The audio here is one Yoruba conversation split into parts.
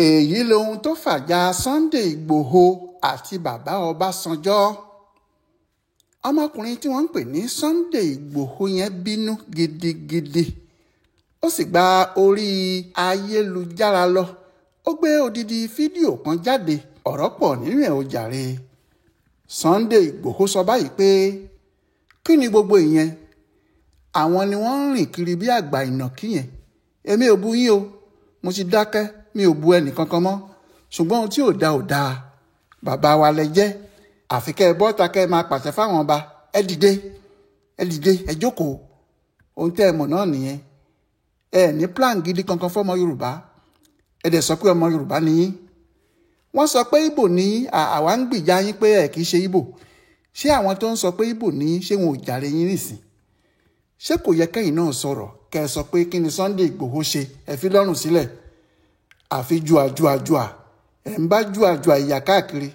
Èyí lohun tó fàjà Sunday Igboho àti bàbá Ọbásanjọ́. Ọmọkùnrin tí wọ́n ń pè ní Sunday Igboho yẹn bínú gidigidi, ó sì gba orí ayélujára lọ. Ó gbé odidi fídíò kan jáde, ọ̀rọ̀ pọ̀ nínú ẹ̀ o jàre. Sunday Igboho sọ báyìí pé kí ni gbogbo ìyẹn? Àwọn ni wọ́n ń rìn kiri bí àgbà ìnàkí yẹn. Èmi ò bu yín o, mo ti dákẹ́, mi ò bu ẹnì kankan mọ́. Ṣùgbọ́n ohun tí ò da ò dáa. Bàbá wa lẹ jẹ́, àfi kẹ́ ẹ bọ́ta kẹ́ ẹ máa pàṣẹ fáwọn ọba. Ẹ dìde, ẹ dìde, ẹ jókòó. Ohun tẹ́ ẹ mọ̀ náà nìyẹn. Ẹ ní plan gidi kankan fọ́mọ Yorùbá. Ẹ dẹ̀ sọ pé ọmọ Yorùbá ni yín. Wọ́n sọ pé Ìgbò ní àwa ń gbìjà yín pé ẹ kì í ṣe Ìgbò. Ṣé àwọn tó ń sọ pé Ìgbò ní ṣé wọn ò jàre yín nìsín? Ṣé kò yẹ kẹ́yìn náà sọ̀rọ̀ kẹ́ ẹ sọ pé kí ni Sunday Igboho ṣe? Ẹ fi lọ́rùn sílẹ̀. Àfi jùà jùà jùà. Ẹ̀ ń bá jùà jùà ìyà káàkiri.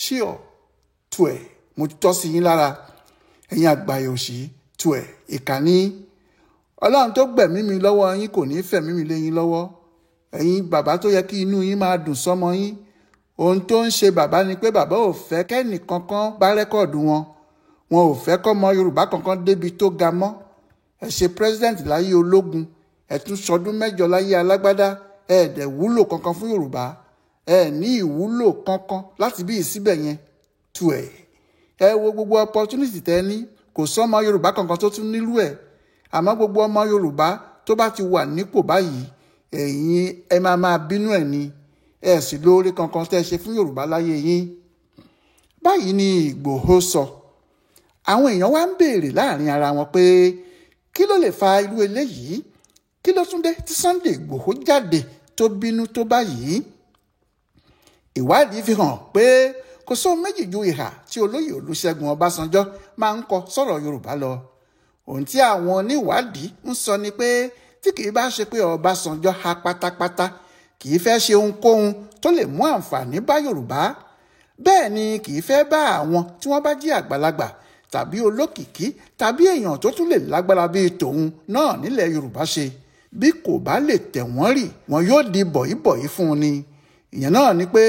Ṣíọ̀ tu ẹ̀, mo tọ́ sí yín lára. Ẹ̀yin àgbàyà òṣì tu ẹ̀, ìkànnì. Ọlọ́run tó gbẹ̀mí mi lọ́wọ́ yín kò ní fẹ̀mí mi lé yín lọ́wọ́. Ẹ̀yin bàbá tó yẹ kí inú yín máa dùn sọ́mọ yín. Ohun tó ń ṣe bàbá ni pé bàbá ò fẹ́ kẹ́nì kankan bá rẹ́kọ̀dù wọn. Wọn ò fẹ́ kọ́mọ Yorùbá kankan débi tó ga mọ́. Ẹ ṣe president láyé ológun, ẹ tún ṣọdún mẹ́jọ láyé alágbádá, ẹ dẹ̀ wúlò kankan fún Yorùbá. Ẹ ní ìwúlò kankan láti bí ìsíbẹ̀ yẹn tu ẹ̀. Ẹ wo gbogbo opportunity tẹ ní, kò sọ́mọ Yorùbá kankan tó tún nílùú ẹ̀. Àmọ́ gbogbo ọmọ Yorùbá tó bá ti wà nípò báyìí, ẹ̀yin ẹ máa máa bínú ẹ̀ ni. Ẹ sì lóore kankan tẹ́ ṣe fún Yorùbá láyé yín. Báyìí ni Ìgbòho sọ. Àwọn èèyàn wá ń béèrè láàrin ara wọn pé kí ló lè fa irú eléyìí? Kí ló tún dé tí Sunday Igboho jáde tó bínú tó báyìí? Ìwádìí fi hàn pé kò sóhun méjì ju ìhà tí olóyè Olúṣẹ́gun Ọbásanjọ́ máa ń kọ sọ̀rọ̀ Yorùbá lọ. Ohun tí àwọn oníwádìí ń sọ ni pé tí kì í bá ṣe pé Ọbásanjọ́ há pátápátá, kì í fẹ́ ṣe ohunkóhun tó lè mú àǹfààní bá Yorùbá. Bẹ́ẹ̀ ni kì í fẹ́ bá àwọn tí wọ́n bá jí àgbàlagbà tàbí olókìkí tàbí èèyàn tó tún lè lágbára bíi tòun náà nílẹ̀ Yorùbá ṣe. Bí kò bá lè tẹ̀ wọ́n rì, wọn yóò di bọ̀yìbọ̀yì fún un ni. Ìyẹn náà ni pé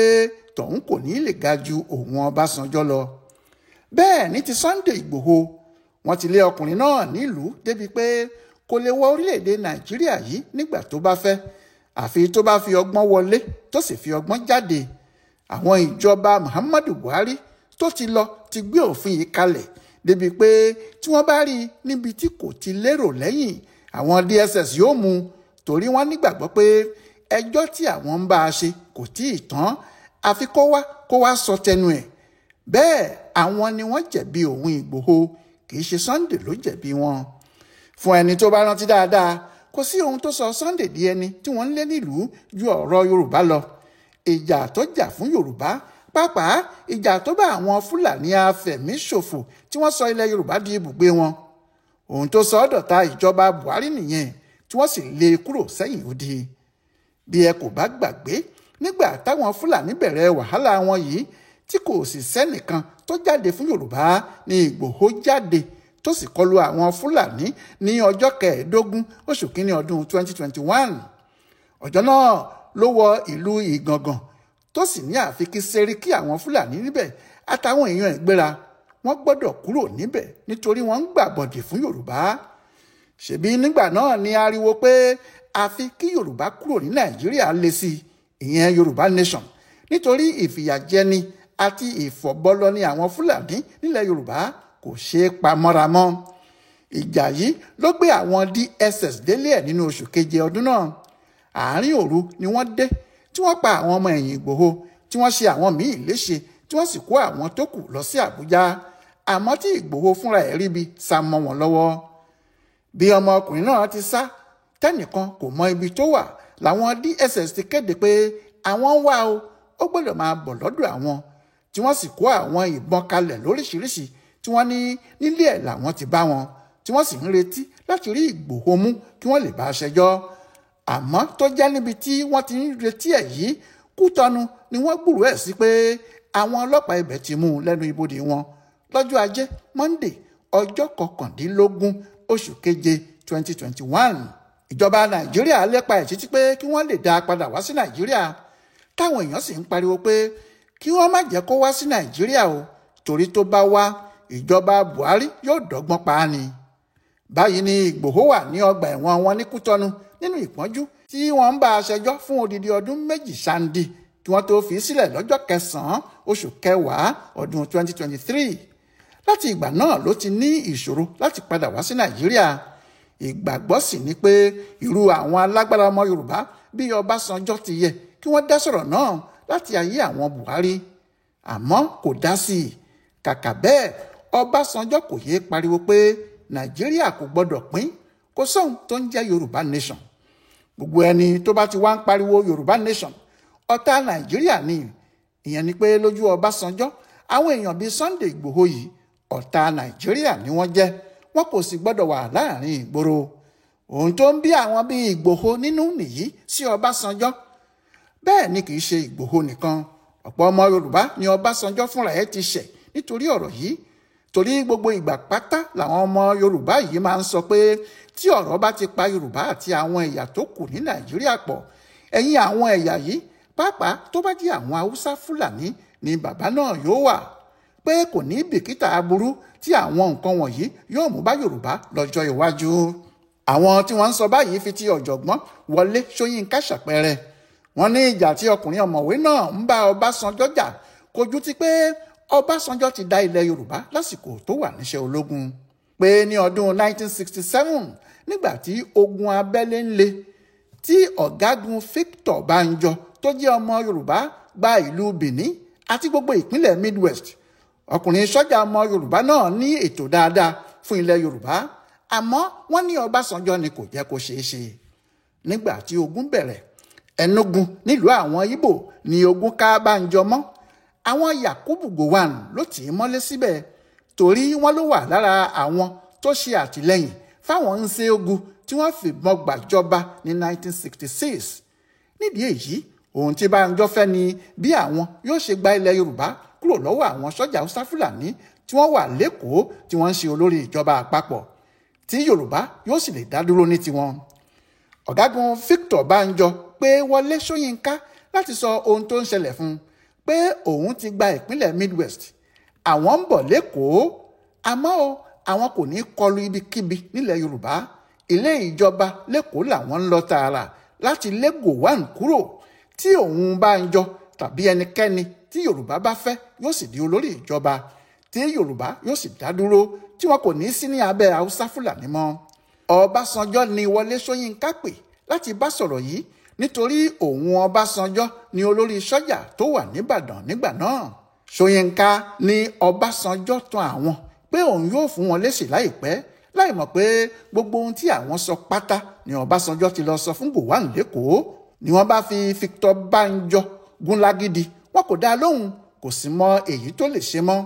tòun kò ní lè ga ju òun Ọbásanjọ́ lọ. Bẹ́ẹ̀ ní ti Sunday Igboho, wọ́n ti lé ọkùnrin náà nílùú débi pé kò lè wọ orílẹ̀-èdè Nàìjíríà yìí nígbà tó bá fẹ́, àfi tó bá fi ọgbọ́n wọlé tó sì fi ọgbọ́n jáde. Àwọn ìjọba Muhammadu Buhari tó ti lọ ti gbé òfin yìí kalẹ̀ débi pé tí wọ́n bá rí i níbi tí kò ti lérò lẹ́yìn, àwọn DSS yóò mú un, torí wọ́n nígbàgbọ́ pé ẹjọ́ tí àwọn ń bá a ṣe kò tí ì tán, àfi kó wá sọ tẹnu ẹ̀. Bẹ́ẹ̀ àwọn ni wọ́n jẹ̀bi òun Ìgbòho, kì í ṣe Sunday ló jẹ̀bi wọn. Fún ẹni tó bá rántí dáadáa, kò sí ohun tó sọ Sunday di ẹni tí wọ́n ń lé nílùú ju ọ̀rọ̀ Yorùbá lọ. Ìjà tó jà fún Yorùbá, pàápàá ìjà tó bá àwọn Fúlàní afẹ̀míṣòfò tí wọ́n sọ ilẹ̀ Yorùbá di ibùgbé wọn. Ohun tó sọ ọ́ dọ̀tá ìjọba Buhari nìyẹn, tí wọ́n sì lé e kúrò sẹ́yìn odi. Bí ẹ kò bá gbàgbé, nígbà táwọn Fúlàní bẹ̀rẹ̀ wàhálà wọn yìí tí kò sì sẹ́nìkan tó jáde fún Yorùbá ní Ìgbòho jáde tó sì kọlu àwọn Fúlàní ní ọjọ́ 25 oṣù kínní ọdún 2021. Ọjọ́ náà ló wọ ìlú Ìgàngàn tó sì ní àfi kí Sẹ́ríkì àwọn Fúlàní níbẹ̀ àtàwọn èèyàn ìgbéra. Wọ́n gbọ́dọ̀ kúrò níbẹ̀ nítorí wọ́n ń gbàbọ̀dè fún Yorùbá. Ṣèbí nígbà náà ni ariwo pé àfi kí Yorùbá kúrò ní Nàìjíríà lé sí ìyẹn Yorùbá Nation, nítorí ìfìyàjẹni àti ìfọ̀bọ́lọ ní àwọn Fúlàní nílẹ̀ Yorùbá kò ṣeé pa mọ́ra mọ́. Ìjà yìí ló gbé àwọn DSS délé ẹ̀ nínú oṣù keje ọdún náà. Àárín òru ni wọ́n dé tí wọ́n pa àwọn ọmọ ẹ̀yìn Ìgbòho, tí wọ́n ṣe àwọn míì léṣe, tí wọ́n sì kó àwọn tó kù lọ sí Àbújá. Àmọ́ tí Ìgbòho fúnra ẹ̀ ríbi sá mọ́ wọn lọ́wọ́. Bí ọmọkùnrin náà ti sá, tẹ́nìkan kò mọ ibi tó wà, làwọn DSS ti kéde pé àwọn ń wá o, ó gbọ́dọ̀ máa bọ̀ lọ́dọ̀ àwọn, tí wọ́n sì kó àwọn ìbọn kalẹ̀ lóríṣiríṣi tí wọ́n ní nílé ẹ̀ làwọn ti bá wọn, tí wọ́n sì ń retí láti rí Ìgbòho mú kí wọ́n lè bá a ṣẹjọ́. Àmọ́ tó jẹ́ níbi tí wọ́n ti ń retí ẹ̀ yìí, Kútọ́nù ni wọ́n gbúròó ẹ̀ sí pé àwọn ọlọ́pàá ibẹ̀ ti mú un lẹ́nu ibodè wọn lọ́jọ́ ajé Monday ọjọ́ 19 oṣù keje 2021. Ìjọba Nàìjíríà lépa ẹ̀ títí pé kí wọ́n lè dá a padà wá sí Nàìjíríà. Táwọn èèyàn sì ń pariwo pé kí wọ́n má jẹ́ kó wá sí Nàìjíríà o, torí tó bá wá ìjọba Buhari yóò dọ́gbọ́n pa á ni. Báyìí ni Ìgbòho wà ní ọgbà ẹ̀wọ̀n wọn ní Kútọ́nù nínú ìpọ́njú tí wọ́n ń bá a ṣẹjọ́ fún odidi ọdún 2 ṣáńdì kí wọ́n tó fi sílẹ̀ lọ́jọ́ kẹsàn-án oṣù kẹwàá ọdún 2023. Láti ìgbà náà ló ti ní ìṣòro láti padà wá sí Nàìjíríà. Ìgbàgbọ́ sì ni pé irú àwọn alágbára ọmọ Yorùbá bí Ọbásanjọ́ ti yẹ kí wọ́n dá sọ̀rọ̀ náà láti ayé àwọn Buhari, àmọ́ kò dá sí i. Kàkà bẹ́ẹ̀, Ọbásanjọ́ kò yéé pariwo pé Nàìjíríà kò gbọ́dọ̀ pín, kò sóhun tó ń jẹ́ Yorùbá Nation. Gbogbo ẹni tó bá ti wá ń pariwo Yorùbá Nation, ọ̀tá Nàìjíríà ni. Ìyẹn ni pé lójú Ọbásanjọ́, àwọn èèyàn bíi Sunday Ìgbòho yìí ọ̀tá Nàìjíríà ni wọ́n jẹ́, wọn kò sì gbọ́dọ̀ wà láàrin ìgboro. Ohun tó ń bí àwọn bíi Ìgbòho nínú nìyí sí Ọbásanjọ́. Bẹ́ẹ̀ ni kì í ṣe Ìgbòho nìkan, ọ̀pọ̀ ọmọ Yorùbá ni Ọbásanjọ́ fúnra ẹ̀ ti ṣẹ̀ nítorí ọ̀rọ̀ yìí. Torí gbogbo ìgbà pátá làwọn ọmọ Yorùbá yìí máa ń sọ pé tí ọ̀rọ̀ bá ti pa Yorùbá àti àwọn ẹ̀yà tó kù ní Nàìjíríà pọ̀, ẹ̀yìn àwọn ẹ̀yà yìí pàápàá tó bá jẹ́ àwọn Haúsá Fúlàní ni bàbá náà yóò wà, pé kò ní bìkítà aburú tí àwọn nǹkan wọ̀nyí yóò mú bá Yorùbá lọ́jọ́ iwájú. Àwọn tí wọ́n ń sọ báyìí fi ti ọ̀jọ̀gbọ́n Wọlé Ṣóyínká ṣàpẹẹrẹ. Wọ́n ní ìjà tí ọkùnrin ọ̀mọ̀wé náà ń bá Ọbásanjọ́ jà kojú ti pé Ọbásanjọ́ ti da ilẹ̀ Yorùbá lásìkò tó wà níṣẹ́ ológun. Pé ní ọdún 1967 nígbà tí ogun abẹ́lé ń le, tí ọ̀gágun Victor Banjo tó jẹ́ ọmọ Yorùbá gba ìlú Benin àti gbogbo ìpínlẹ̀ Midwest. Ọkùnrin sọ́jà ọmọ Yorùbá náà ní ètò dáadáa fún ilẹ̀ Yorùbá, àmọ́ wọ́n ní Ọbásanjọ́ ni kò jẹ́ kó ṣeé ṣe. Nígbà tí ogun bẹ̀rẹ̀, Enugu nílùú àwọn Ìgbò ni ogun ká Banjo mọ́. Àwọn Yakubu Gowon ló tì í mọ́lé síbẹ̀, torí wọ́n ló wà lára àwọn tó ṣe àtìlẹ́yìn fáwọn Nzeogwu tí wọ́n fìbọn gbàjọba ní 1966. Nídìí èyí, ohun tí Banjo fẹ́ ni bí àwọn yóò ṣe gba ilẹ̀ Yorùbá kúrò lọ́wọ́ àwọn sọ́jà Haúsá Fúlàní tí wọ́n wà lẹ́kọ̀ọ́ tí wọ́n ń ṣe olórí ìjọba àpapọ̀, tí Yorùbá yóò sì lè dá dúró ní tiwọn. Ọ̀gágun Victor Banjo pé Wọlé Ṣóyínká láti sọ ohun tó ń ṣẹlẹ̀ fún un, pé òun ti gba ìpínlẹ̀ Midwest, àwọn ń bọ̀ lẹ́kọ̀ọ́, àmọ́ o àwọn kò ní kọlu ibikíbi nílẹ̀ Yorùbá. Ilé ìjọba lẹ́kọ̀ọ́ làwọn ń lọ tààrà láti lé Gowon kúrò, tí òun Banjo tàbí ẹnikẹ́ni tí Yorùbá bá fẹ́ yóò sì di olórí ìjọba, tí Yorùbá yóò sì dá dúró, tí wọn kò ní sí ní abẹ́ Haúsá Fúlàní mọ́. Ọbásanjọ́ ni Wọlé Ṣóyínká pè láti bá sọ̀rọ̀ yìí, nítorí òun Ọbásanjọ́ ni olórí sọ́jà tó wà níbàdàn nígbà náà. Ṣóyínká ní Ọbásanjọ́ tàn àwọn pé òun yóò fún wọn lésì láìpẹ́, láì mọ̀ pé gbogbo ohun tí àwọn sọ pátá ni Ọbásanjọ́ ti lọ sọ fún Gowon lẹ́kọ̀ọ́. Ni wọ́n bá fi Victor Banjo gún lágídí, wọn kò dá lóhùn, kò sì mọ èyí tó lè ṣe mọ́.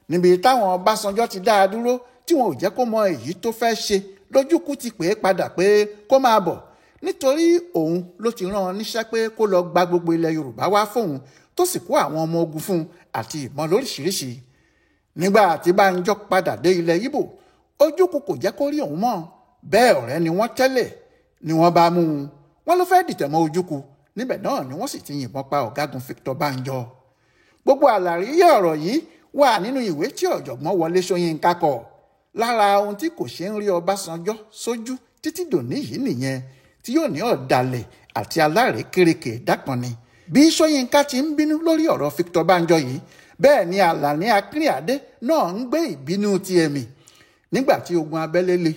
Níbi táwọn Ọbásanjọ́ ti dá a dúró tí wọn ò jẹ́ kó mọ èyí tó fẹ́ ṣe, lójúkú ti pè é padà pé kó máa bọ̀, nítorí òun ló ti rán an níṣẹ́ pé kó lọ gba gbogbo ilẹ̀ Yorùbá wá fóun, tó sì kó àwọn ọmọ ogun fún un àti ìbọn lóríṣiríṣi. Nígbà tí Banjo padà dé ilẹ̀ Ìgbò, Ojukwu kò jẹ́ kó rí òun mọ́. Bẹ́ẹ̀ ọ̀rẹ́ ni wọ́n tẹ́lẹ̀ ni wọ́n bá mú un, wọ́n ló fẹ́ dìtẹ̀ mọ́ Ojukwu. Níbẹ̀ náà ni wọ́n sì ti yìnbọn pa ọ̀gágun Victor Banjo. Gbogbo àlàyé ọ̀rọ̀ yìí wà nínú ìwé tí ọ̀jọ̀gbọ́n Wọlé Ṣóyínká kọ. Lára ohun tí kò ṣe ń rí Ọbásanjọ́ sójú títí dòní yìí nìyẹn, tí yóò ní ọ̀dàlẹ̀ àti alárékérekè dákan ni. Bí Ṣóyínká ti ń bínú lórí ọ̀rọ̀ Victor Banjo yìí, bẹ́ẹ̀ ni Àlàní Akínrìnádé náà ń gbé ìbínú ti ẹ̀mí. Nígbà tí ogun abẹ́lé le,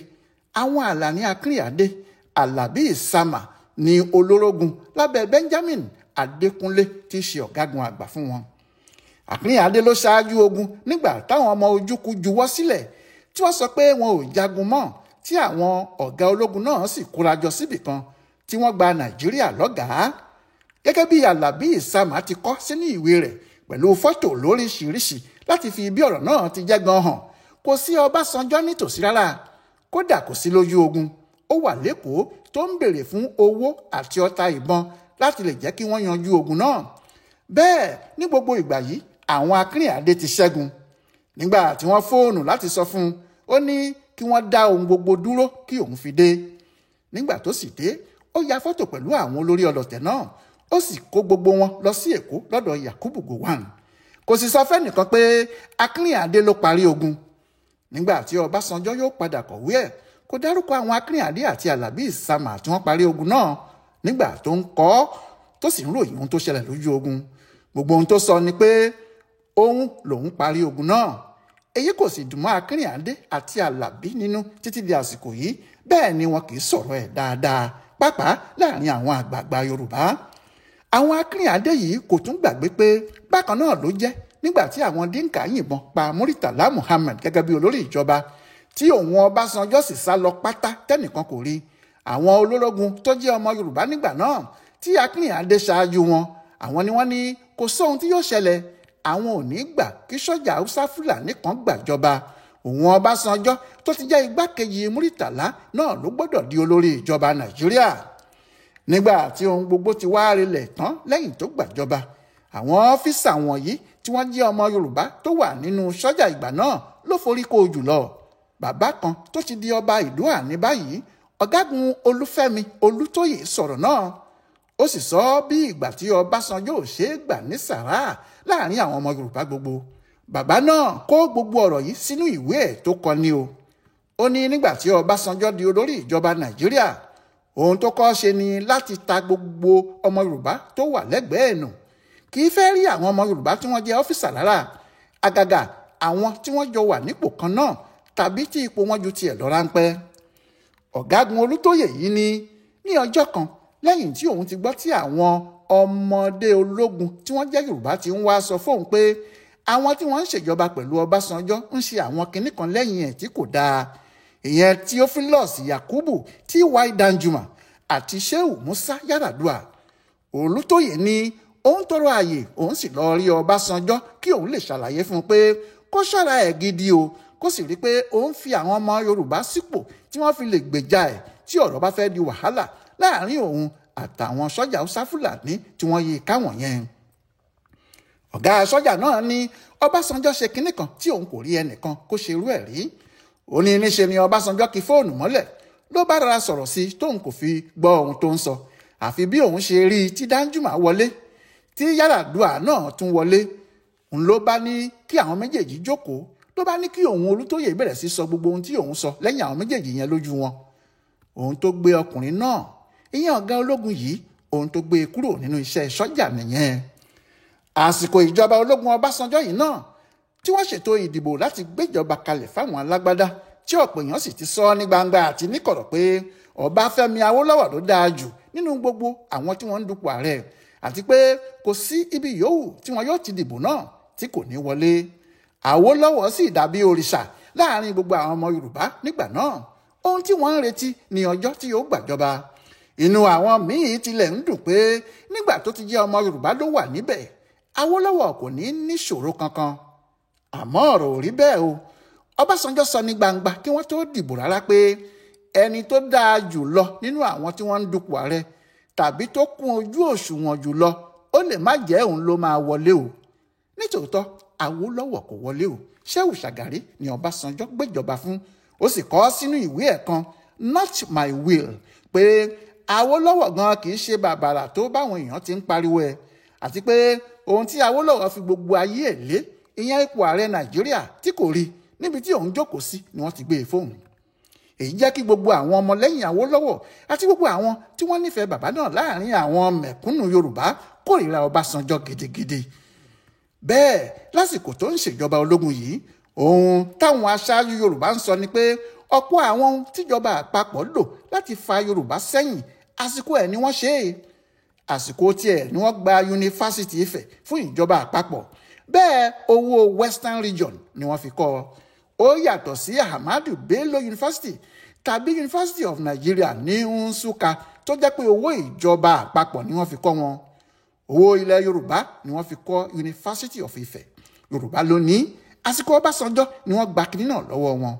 àwọn Àlàní Akínrìnádé, Àlàbí Ìsàmà ni olórógun lábẹ́ Benjamin Adékúnlé tí í ṣe ọ̀gágun àgbà fún wọn. Akínrìnádé ló ṣáájú ogun nígbà táwọn ọmọ Ojukwu juwọ́ sílẹ̀, tí wọ́n sọ pé wọn ò jagun mọ́, tí àwọn ọ̀gá ológun náà sì kórajọ síbì kan tí wọ́n gba Nàìjíríà lọ́gàá. Gẹ́gẹ́ bí Àlàbí Ìsàmà ti kọ sínú ìwé rẹ̀ pẹ̀lú fọ́tò lóríṣiríṣi láti fi bí ọ̀rọ̀ náà ti jẹ́ gan hàn, kò sí Ọbásanjọ́ nítòsí rárá, kódà kò sí lójú ogun. Ó wà lẹ́kọ̀ọ́ tó ń béèrè fún owó àti ọta ìbọn láti lè jẹ́ kí wọ́n yanjú ogun náà. Bẹ́ẹ̀ ní gbogbo ìgbà yìí, àwọn Akínrìnádé ti ṣẹ́gun. Nígbà tí wọ́n fóònù láti sọ fún un, ó ní kí wọ́n dá ohun gbogbo dúró kí òun fi dé. Nígbà tó sì dé, ó ya fọ́tò pẹ̀lú àwọn olórí ọlọ̀tẹ̀ náà, Ó sì kó gbogbo wọn lọ sí Èkó lọ́dọ̀ Yakubu Gowon. Kò sì sọ fẹ́nìkan pé Akínrìnàdé ló parí ogun. Nígbà tí Ọbásanjọ́ yóò padà kọ̀wé ẹ̀, kò dárúkọ àwọn Akínrìnàdé àti Àlàbí Ìsàmà tí wọ́n parí ogun náà nígbà tó ń kọ tó sì ń ròyìn ohun tó ṣẹlẹ̀ lójú ogun. Gbogbo ohun tó sọ ni pé òun lòun parí ogun náà. Èyí kò sì dùn mọ́ Akínrìnàdé àti Àlàbí nínú títí di àsìkò yìí. Bẹ́ẹ̀ ni wọn kì í sọ̀rọ̀ ẹ̀ dáadáa, pàápàá láàrin àwọn àgbààgbà Yorùbá. Àwọn Akínrìnàdé yìí kò tún gbàgbé pé bákan náà ló jẹ́ nígbà tí àwọn Dínkà yìnbọn pa Muritàlá Muhammed gẹ́gẹ́ bí olórí ìjọba, tí òun Ọbásanjọ́ sì sá lọ pátá tẹ́nìkan kò rí. Àwọn olórógun tó jẹ́ ọmọ Yorùbá nígbà náà tí Akínrìnàdé ṣáájú wọn, àwọn ni wọ́n ní kò sóhun tí yóò ṣẹlẹ̀, àwọn ò ní gbà kí sọ́jà Haúsá Fúlàní kan gbàjọba. Òun Ọbásanjọ́ tó ti jẹ́ igbákejì Muritàlá náà ló gbọ́dọ̀ di olórí ìjọba Nàìjíríà. Nígbà tí ohun gbogbo ti wá rinlẹ̀ tán lẹ́yìn tó gbàjọba, àwọn ọ́fíìsà wọ̀nyí tí wọ́n jẹ́ ọmọ Yorùbá tó wà nínú sọ́jà ìgbà náà ló forí kó jùlọ. Bàbá kan tó ti di ọba Ìdóà ní báyìí, Ọ̀gágun Olúfẹ́mi Olútóyè sọ̀rọ̀ náà. Ó sì sọ bí ìgbà tí Ọbásanjọ́ ò ṣe é gbà ní sàrà láàrin àwọn ọmọ Yorùbá gbogbo. Bàbá náà kó gbogbo ọ̀rọ̀ yìí sínú ìwé ẹ̀ tó kọ ni o. Ó ní nígbà tí Ọbásanjọ́ di olórí ìjọba Nàìjíríà, ohun tó kọ́ ṣe ni láti ta gbogbo ọmọ Yorùbá tó wà lẹ́gbẹ̀ẹ́ nù. Kì í fẹ́ rí àwọn ọmọ Yorùbá tí wọ́n jẹ́ ọ́fíìsà rárá, àgàgà àwọn tí wọ́n jọ wà nípò kan náà tàbí tí ipò wọn ju tiẹ̀ lọ ráńpẹ́. Ọ̀gágun Olútóyè yìí ní ní ọjọ́ kan lẹ́yìn tí òun ti gbọ́ tí àwọn ọmọdé ológun tí wọ́n jẹ́ Yorùbá ti ń wá sọ fóun pé àwọn tí wọ́n ń ṣèjọba pẹ̀lú Ọbásanjọ́ ń ṣe àwọn kinní kan lẹ́yìn ẹ̀ tí kò dáa. Ìyẹn Theophilus Yakubu, T.Y. Danjuma àti Shehu Musa Yar'Adua. Olútóyè ní òun tọrọ ààyè, òun sì lọ rí Ọbásanjọ́ kí òun lè ṣàlàyé fún un pé kó ṣọ́ra ẹ̀ gidi o, kó sì rí pé òun fi àwọn ọmọ Yorùbá sípò tí wọ́n fi lè gbèjà ẹ̀ tí ọ̀rọ̀ bá fẹ́ di wàhálà láàrin òun àtàwọn sọ́jà Haúsá Fúlàní tí wọ́n yí káwọn yẹn. Ọ̀gá sọ́jà náà ní Ọbásanjọ́ ṣe kinní kan tí òun kò rí ẹnìkan kó ṣe irú ẹ̀ rí. Ó ní níṣe ni Ọbásanjọ́ kí fóònù mọ́lẹ̀ ló bá rárá sọ̀rọ̀ sí tóun kò fi gbọ́ ohun tó ń sọ. Àfi bí òun ṣe rí i tí Danjuma wọlé, tí Yar'Adua náà tún wọlé, òun ló bá ní kí àwọn méjèèjì jókòó, ló bá ní kí òun Olútóyè bẹ̀rẹ̀ sí sọ gbogbo ohun tí òun sọ lẹ́yìn àwọn méjèèjì yẹn lójú wọn. Ohun tó gbé ọkùnrin náà, ìyẹn ọ̀gá ológun yìí, ohun tó gbé e kúrò nínú iṣẹ́ sọ́jà nìyẹn. Àsìkò ìjọba ológun Ọbásanjọ́ yìí náà tí wọ́n ṣètò ìdìbò láti gbéjọba kalẹ̀ fáwọn alágbádá, tí ọ̀pọ̀ èèyàn sì ti sọ ní gbangba àti níkọ̀rọ̀ pé Ọbáfẹ́mi Awólọ́wọ̀ ló dáa jù nínú gbogbo àwọn tí wọ́n ń dupò ààrẹ, àti pé kò sí ibi yòówù tí wọn yóò ti dìbò náà tí kò ní wọlé. Awólọ́wọ̀ sì dàbí òrìṣà láàrin gbogbo àwọn ọmọ Yorùbá nígbà náà. Ohun tí wọ́n ń retí ní ọjọ́ tí yóò gbàjọba. Inú àwọn míì tilẹ̀ ń dùn pé nígbà tó ti jẹ́ ọmọ Yorùbá ló wà níbẹ̀, Awólọ́wọ̀ kò ní níṣòro kankan. Àmọ́ ọ̀rọ̀ ò rí bẹ́ẹ̀ o. Ọbásanjọ́ sọ ní gbangba kí wọ́n tó dìbò rárá pé ẹni tó dáa jù lọ nínú àwọn tí wọ́n ń dupò ààrẹ tàbí tó kún ojú òṣùwọ̀n jù lọ, ó lè má jẹ́ òun ló máa wọlé o. Nítòótọ́ Awólọ́wọ̀ kò wọlé o. Shehu Shagari ni Ọbásanjọ́ gbéjọba fún. Ó sì kọ sínú ìwé ẹ̀ kan, Not My Will, pé Awólọ́wọ̀ gan kì í ṣe bàbàrà tó báwọn èèyàn ti ń pariwo ẹ̀, àti pé ohun tí Awólọ́wọ̀ fi gbogbo ayé ẹ̀ lé, ìyẹn ipò ààrẹ Nàìjíríà tí kò rí níbi tí òun jókòó sí ni wọ́n ti gbé e fóun. Èyí jẹ́ kí gbogbo àwọn ọmọlẹ́yìn Awólọ́wọ̀ àti gbogbo àwọn tí wọ́n nífẹ̀ẹ́ bàbá náà láàrin àwọn mẹ̀kúnnù Yorùbá kórìíra Ọbásanjọ́ gidigidi. Bẹ́ẹ̀ lásìkò tó ń ṣèjọba ológun yìí, ohun táwọn aṣáájú Yorùbá ń sọ ni pé ọ̀pọ̀ àwọn ohun tíjọba àpapọ̀ lò láti fa Yorùbá sẹ́yìn, àsìkò ẹ̀ ni wọ́n ṣe é. Àsìkò tiẹ̀ ni wọ́n gba Yunifásitì Ifẹ̀ fún ìjọba àpapọ̀. Bẹ́ẹ̀ owó Western Region ni wọ́n fi kọ́ ọ. Ó yàtọ̀ sí Ahmadu Bello University tàbí University of Nigeria ní Nsukka tó jẹ́ pé owó ìjọba àpapọ̀ ni wọ́n fi kọ́ wọn. Owó ilẹ̀ Yorùbá ni wọ́n fi kọ́ University of Ife. Yorùbá ló ní. Àsìkò Ọbásanjọ́ ni wọ́n gba kinní náà lọ́wọ́ wọn.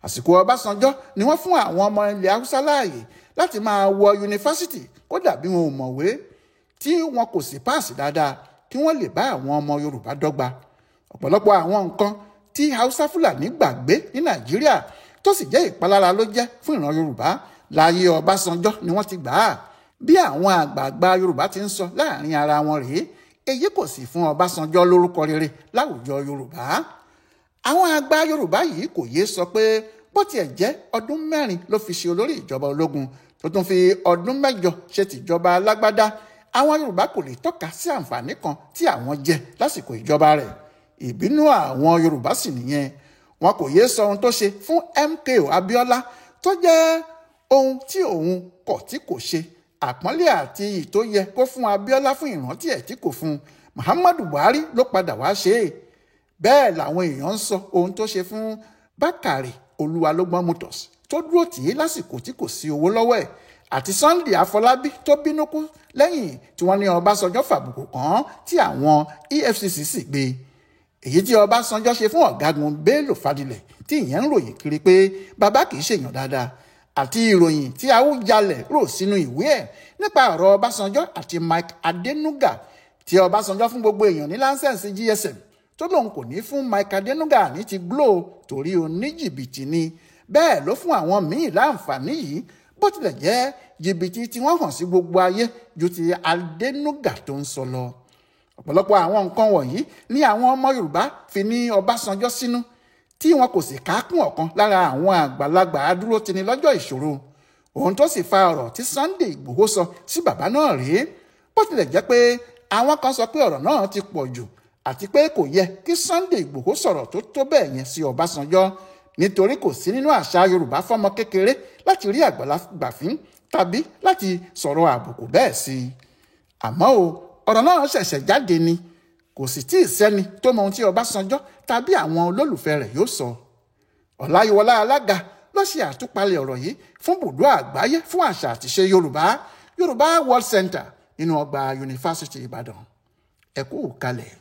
Àsìkò Ọbásanjọ́ ni wọ́n fún àwọn ọmọ ilẹ̀ Haúsá láàyè láti máa wọ yunifásitì kódà bí wọn ò mọ̀wé, tí wọn kò sì páàsì dáadáa kí wọ́n lè bá àwọn ọmọ Yorùbá dọ́gba. Ọ̀pọ̀lọpọ̀ àwọn nǹkan tí Haúsá Fúlàní gbàgbé ní Nàìjíríà tó sì jẹ́ ìpalára ló jẹ́ fún ìran Yorùbá láyé Ọbásanjọ́ ni wọ́n ti gbà á. Bí àwọn àgbààgbà Yorùbá ti ń sọ láàrin ara wọn rèé, èyí kò sì fún Ọbásanjọ́ lórúkọ rere láwùjọ Yorùbá. Àwọn àgbà Yorùbá yìí kò yéé sọ pé bó tiẹ̀ jẹ́ ọdún 4 ló fi ṣe olórí ìjọba ológun, tó tún fi ọdún 8 ṣe tìjọba alágbádá, àwọn Yorùbá kò lè tọ́ka sí àǹfààní kan tí àwọn jẹ lásìkò ìjọba rẹ̀. Ìbínú àwọn Yorùbá sì nìyẹn. Wọn kò yéé sọ ohun tó ṣe fún MKO Abiola tó jẹ́ ohun tí òun kọ̀ tí kò ṣe, àpọ́nlé àti iyì tó yẹ kó fún Abiola fún ìrántí ẹ̀ tí kò fún Muhammadu Buhari ló padà wá ṣe é. Bẹ́ẹ̀ làwọn èèyàn ń sọ ohun tó ṣe fún Bákàrè Olúwalógbọ́n Motors tó dúró tì í lásìkò tí kò sí owó lọ́wọ́ ẹ̀, àti Sunday Afọlábí tó bínú kú lẹ́yìn tí wọ́n ní Ọbásanjọ́ fàbùkù kàn án tí àwọn EFCC sì gbé. Èyí tí Ọbásanjọ́ ṣe fún ọ̀gágun Bello Fadilẹ̀ tí ìyẹn ń ròyìn kiri pé bàbá kì í ṣèyàn dáadáa, àti ìròyìn tí Awùjalẹ̀ rò sínú ìwé ẹ̀ nípa ọ̀rọ̀ Ọbásanjọ́ àti Mike Adenuga tí Ọbásanjọ́ fún gbogbo èèyàn ní láńsẹ̀nsì GSM tó lóun kò ní fún Mike Adenuga ní ti Glo torí oníjìbìtì ni. Bẹ́ẹ̀ ló fún àwọn míì láǹfààní yìí, bó tilẹ̀ jẹ́ jìbìtì tí wọ́n hàn sí gbogbo ayé ju ti Adenuga tó ń sọ lọ. Ọ̀pọ̀lọpọ̀ àwọn nǹkan wọ̀nyí ni àwọn ọmọ Yorùbá fi ní Ọbásanjọ́ sínú, tí wọn kò sì kákún ọ̀kan lára àwọn àgbàlagbà adúrótini lọ́jọ́ ìṣòro. Ohun tó sì fa ọ̀rọ̀ tí Sunday Ìgbòho sọ sí bàbá náà rèé, bó tilẹ̀ jẹ́ pé àwọn kan sọ pé ọ̀rọ̀ náà ti pọ̀ jù àti pé kò yẹ kí Sunday Ìgbòho sọ̀rọ̀ tó tó bẹ́ẹ̀ yẹn sí Ọbásanjọ́, nítorí kò sí nínú àṣà Yorùbá fọ́mọ kékeré láti rí àgbàlagbà fín tàbí láti sọ̀rọ̀ àbùkù bẹ́ẹ̀ sí i. Àmọ́ o, ọ̀rọ̀ náà ṣẹ̀ṣẹ̀ jáde ni, kò sì tí ì sẹ́ni tó mọ ohun tí Ọbásanjọ́ tàbí àwọn olólùfẹ́ rẹ̀ yóò sọ. Ọláyíwọlá Alága ló ṣe àtúpalẹ̀ ọ̀rọ̀ yìí fún bùdó àgbáyé fún àṣà àtìṣe Yorùbá, Yorùbá World Center nínú ọgbà Yunifásítì Ìbàdàn. Ẹ kú kalẹ̀.